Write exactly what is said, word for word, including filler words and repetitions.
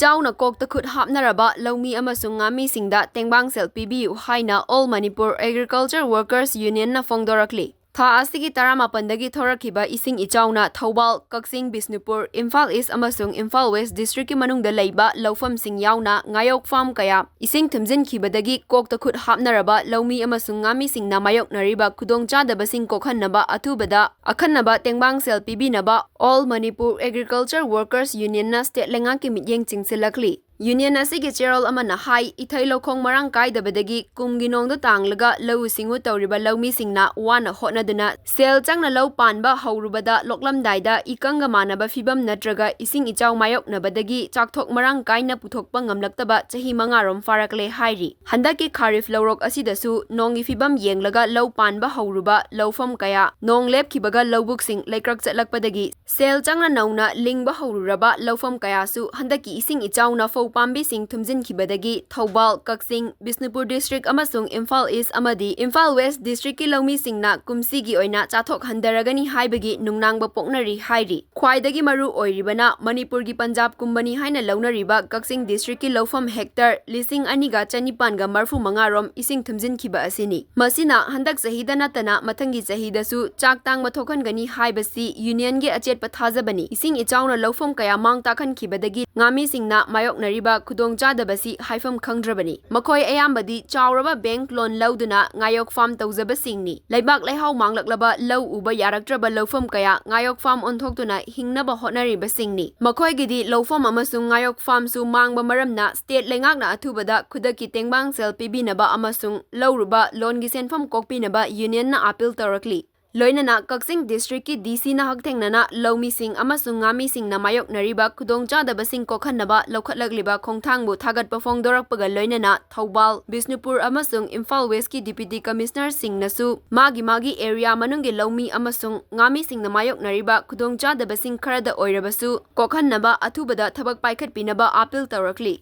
ꯏꯆꯥꯎꯅ ꯀꯣꯛꯇ ꯈꯨꯠ ꯍꯥꯞꯅꯔꯕ ꯂꯧꯃꯤ ꯑꯃꯁꯨꯡ ꯉꯥꯃꯤꯁꯤꯡꯗ ꯇꯦꯡꯕꯥꯡ ꯁꯦꯜ ꯄꯤꯕꯤꯌꯨ ꯍꯥꯏꯅ All Manipur Agriculture Workers Unionꯅ ꯐꯣꯡꯗꯣꯔꯛꯂꯤ꯫ ꯊꯥ ꯑꯁꯤꯒꯤ ꯇꯔꯥꯃꯥꯄꯟꯗꯒꯤ ꯊꯣꯔꯛꯈꯤꯕ ꯏꯁꯤꯡ ꯏꯆꯥꯎꯅ ꯊꯧꯕꯥꯜ, ꯀꯛꯆꯤꯡ, ꯕꯤꯁꯅꯨꯄꯨꯔ, ꯏꯝꯐꯥꯜ ꯏꯁ ꯑꯃꯁꯨꯡ ꯏꯝꯐꯥꯜ ꯋꯦꯁ ꯗꯤꯁꯇ꯭ꯔꯤꯛꯀꯤ ꯃꯅꯨꯡꯗ ꯂꯩꯕ ꯂꯧꯐꯝꯁꯤꯡ ꯌꯥꯎꯅ ꯉꯥꯌꯣꯛ ꯐꯥꯝ ꯀꯌꯥ ꯏꯁꯤꯡ ꯊꯨꯝꯖꯤꯟꯈꯤꯕꯗꯒꯤ ꯀꯣꯛꯇ ꯈꯨꯠ ꯍꯥꯞꯅꯔꯕ ꯂꯧꯃꯤ ꯑꯃꯁꯨꯡ ꯉꯥꯃꯤꯁꯤꯡꯅ ꯃꯥꯌꯣꯛꯅꯔꯤꯕ ꯈꯨꯗꯣꯡꯆꯥꯗꯕꯁꯤꯡ ꯀꯣꯛꯍꯟꯅꯕ ꯑꯊꯨꯕꯗ ꯑꯈꯟꯅꯕ ꯇꯦꯡꯕꯥꯡ ꯁꯦꯜ ꯄꯤꯕꯤꯅꯕ All Manipur Agriculture Workers Unionꯅ ꯁ꯭ꯇꯦꯠ ꯂꯩꯉꯥꯛꯀꯤ ꯃꯤꯠꯌꯦꯡ ꯆꯤꯡꯁꯤꯜꯂꯛꯂꯤ꯫ ꯌꯨꯅꯤꯌꯟ ꯑꯁꯤꯒꯤ ꯆꯦꯔꯣꯜ ꯑꯃꯅ ꯍꯥꯏ, ꯏꯊꯩ ꯂꯧꯈꯣꯡ ꯃꯔꯥꯡ ꯀꯥꯏꯗꯕꯗꯒꯤ ꯀꯨꯝꯒꯤ ꯅꯣꯡꯗ ꯇꯥꯡꯂꯒ ꯂꯧꯎ ꯁꯤꯡꯎ ꯇꯧꯔꯤꯕ ꯂꯧꯃꯤꯁꯤꯡꯅ ꯋꯥꯅ ꯍꯣꯠꯅꯗꯨꯅ ꯁꯦꯜ ꯆꯪꯅ ꯂꯧ ꯄꯥꯟꯕ ꯍꯧꯔꯨꯕꯗ ꯂꯣꯛꯂꯝꯗꯥꯏꯗ ꯏꯀꯪꯒ ꯃꯥꯟꯅꯕ ꯐꯤꯕꯝ ꯅꯠꯇ꯭ꯔꯒ ꯏꯁꯤꯡ ꯏꯆꯥꯎ ꯃꯥꯌꯣꯛꯅꯕꯗꯒꯤ ꯆꯥꯛꯊꯣꯛ ꯃꯔꯥꯡ ꯀꯥꯏꯅ ꯄꯨꯊꯣꯛꯄ ꯉꯝꯂꯛꯇꯕ ꯆꯍꯤ ꯃꯉꯥꯔꯣꯝ ꯐꯥꯔꯛꯂꯦ ꯍꯥꯏꯔꯤ꯫ ꯍꯟꯗꯛꯀꯤ ꯈꯥꯔꯤꯐ ꯂꯧꯔꯣꯛ ꯑꯁꯤꯗꯁꯨ ꯅꯣꯡꯒꯤ ꯐꯤꯕꯝ ꯌꯦꯡꯂꯒ ꯂꯧ ꯄꯥꯟꯕ ꯍꯧꯔꯨꯕ ꯂꯧꯐꯝ ꯀꯌꯥ ꯅꯣꯡ ꯂꯦꯞꯈꯤꯕꯒ ꯂꯧꯕꯨꯛꯁꯤꯡ ꯂꯩꯀ꯭ꯔꯛ ꯆꯠꯂꯛꯄꯗꯒꯤ ꯁꯦꯜ ꯆꯪꯅ ꯅꯧꯅ ꯂꯤꯡꯕ ꯍꯧꯔꯨꯔꯕ ꯂꯧꯐꯝ ꯀꯌꯥꯁꯨ ꯍꯟꯗꯛꯀꯤ ꯏꯁꯤꯡ ꯏꯆꯥꯎꯅ ꯐꯧ ꯄꯥꯝꯕꯤꯁꯤꯡ ꯊꯨꯝꯖꯤꯟꯈꯤꯕꯗꯒꯤ ꯊꯧꯕꯥꯜ, ꯀꯛꯆꯤꯡ, ꯕꯤꯁꯅꯨꯄꯨꯔ ꯗꯤꯁꯇ꯭ꯔꯤꯛ ꯑꯃꯁꯨꯡ ꯏꯝꯐꯥꯜ ꯏꯁ ꯑꯃꯗꯤ ꯏꯝꯐꯥꯜ ꯋꯦꯁ ꯗꯤꯁꯇ꯭ꯔꯤꯛꯀꯤ ꯂꯧꯃꯤꯁꯤꯡꯅ ꯀꯨꯝꯁꯤꯒꯤ ꯑꯣꯏꯅ ꯆꯥꯊꯣꯛ ꯍꯟꯊꯔꯒꯅꯤ ꯍꯥꯏꯕꯒꯤ ꯅꯨꯡꯅꯥꯡꯕ ꯄꯣꯛꯅꯔꯤ ꯍꯥꯏꯔꯤ꯫ ꯈ꯭ꯋꯥꯏꯗꯒꯤ ꯃꯔꯨ ꯑꯣꯏꯔꯤꯕꯅ ꯃꯅꯤꯄꯨꯔꯒꯤ ꯄꯟꯖꯥꯕ ꯀꯨꯝꯕꯅꯤ ꯍꯥꯏꯅ ꯂꯧꯅꯔꯤꯕ ꯀꯛꯆꯤꯡ ꯗꯤꯁꯇ꯭ꯔꯤꯛꯀꯤ ꯂꯧꯐꯝ ꯍꯦꯛꯇꯔ ꯂꯤꯁꯤꯡ ꯑꯅꯤꯒ ꯆꯅꯤꯄꯥꯟꯒ ꯃꯔꯐꯨ ꯃꯉꯥ ꯔꯣꯝ ꯏꯁꯤꯡ ꯊꯨꯝꯖꯤꯟꯈꯤꯕ ꯑꯁꯤꯅꯤ꯫ ꯃꯁꯤꯅ ꯍꯟꯗꯛ ꯆꯍꯤꯗ ꯅꯠꯇꯅ ꯃꯊꯪꯒꯤ ꯆꯍꯤꯗꯁꯨ ꯆꯥꯛ ꯇꯥꯡꯕ ꯊꯣꯛꯍꯟꯒꯅꯤ ꯍꯥꯏꯕꯁꯤ ꯌꯨꯅꯤꯌꯟꯒꯤ ꯑꯆꯦꯠꯄ ꯊꯥꯖꯕꯅꯤ꯫ ꯏꯁꯤꯡ ꯏꯆꯥꯎꯅ ꯂꯧꯐꯝ ꯀꯌꯥ ꯃꯥꯡ ꯇꯥꯛꯍꯟꯈꯤꯕꯗꯒꯤ ꯉꯥꯃꯤꯁꯤꯡꯅ ꯃꯥꯌꯣꯛꯅꯔꯤꯕ ꯈꯨꯗꯣꯡꯆꯥꯗꯕꯁꯤ ꯍꯥꯏꯐꯝ ꯈꯪꯗ꯭ꯔꯕꯅꯤ꯫ ꯃꯈꯣꯏ ꯑꯌꯥꯝꯕꯗꯤ ꯆꯥꯎꯔꯕ ꯕꯦꯡꯛ ꯂꯣꯟ ꯂꯧꯗꯨꯅ ꯉꯥꯌꯣꯛ ꯐꯥꯔꯝ ꯇꯧꯖꯕꯁꯤꯡꯅꯤ꯫ ꯂꯩꯕꯥꯛ ꯂꯩꯍꯥꯎ ꯃꯥꯡꯂꯛꯂꯕ ꯂꯧ ꯎꯕ ꯌꯥꯔꯛꯇ꯭ꯔꯕ ꯂꯧꯐꯝ ꯀꯌꯥ ꯉꯥꯌꯣꯛ ꯐꯥꯔꯝ ꯑꯣꯟꯊꯣꯛꯇꯨꯅ ꯍꯤꯡꯅꯕ ꯍꯣꯠꯅꯔꯤꯕꯁꯤꯡꯅꯤ꯫ ꯃꯈꯣꯏꯒꯤꯗꯤ ꯂꯧꯐꯝ ꯑꯃꯁꯨꯡ ꯉꯥꯌꯣꯛ ꯐꯥꯔꯝꯁꯨ ꯃꯥꯡꯕ ꯃꯔꯝꯅ ꯁ꯭ꯇꯦꯠ ꯂꯩꯉꯥꯛꯅ ꯑꯊꯨꯕꯗ ꯈꯨꯗꯛꯀꯤ ꯇꯦꯡꯕꯥꯡ ꯁꯦꯜ ꯄꯤꯕꯤꯅꯕ ꯑꯃꯁꯨꯡ ꯂꯧꯔꯨꯕ ꯂꯣꯟꯒꯤ ꯁꯦꯟꯐꯝ ꯀꯣꯛꯄꯤꯅꯕ ꯌꯨꯅꯤꯌꯟꯅ ꯑꯥꯄꯤꯜ ꯇꯧꯔꯛꯂꯤ꯫ ꯂꯣꯏꯅꯅ ꯀꯛꯆꯤꯡ ꯗꯤꯁꯇ꯭ꯔꯤꯛꯀꯤ ꯗꯤ ꯁꯤꯅ ꯍꯛꯊꯦꯡꯅꯅ ꯂꯧꯃꯤꯁꯤꯡ ꯑꯃꯁꯨꯡ ꯉꯥꯃꯤꯁꯤꯡꯅ ꯃꯥꯌꯣꯛꯅꯔꯤꯕ ꯈꯨꯗꯣꯡꯆꯥꯗꯕꯁꯤꯡ ꯀꯣꯛꯍꯟꯅꯕ ꯂꯧꯈꯠꯂꯛꯂꯤꯕ ꯈꯣꯡꯊꯥꯡꯕꯨ ꯊꯥꯒꯠꯄ ꯐꯣꯡꯗꯣꯔꯛꯄꯒ ꯂꯣꯏꯅꯅ ꯊꯧꯕꯥꯜ, ꯕꯤꯁꯅꯨꯄꯨꯔ ꯑꯃꯁꯨꯡ ꯏꯝꯐꯥꯜ ꯋꯦꯁꯀꯤ ꯗꯤꯄ꯭ꯌꯨꯇꯤ ꯀꯃꯤꯁꯅꯔꯁꯤꯡꯅꯁꯨ ꯃꯥꯒꯤ ꯃꯥꯒꯤ ꯑꯦꯔꯤꯌꯥ ꯃꯅꯨꯡꯒꯤ ꯂꯧꯃꯤ ꯑꯃꯁꯨꯡ ꯉꯥꯃꯤꯁꯤꯡꯅ ꯃꯥꯌꯣꯛꯅꯔꯤꯕ ꯈꯨꯗꯣꯡꯆꯥꯗꯕꯁꯤꯡ ꯈꯔꯗ ꯑꯣꯏꯔꯕꯁꯨ ꯀꯣꯛꯍꯟꯅꯕ ꯑꯊꯨꯕꯗ ꯊꯕꯛ ꯄꯥꯏꯈꯠꯄꯤꯅꯕ ꯑꯥꯄꯤꯜ ꯇꯧꯔꯛꯂꯤ꯫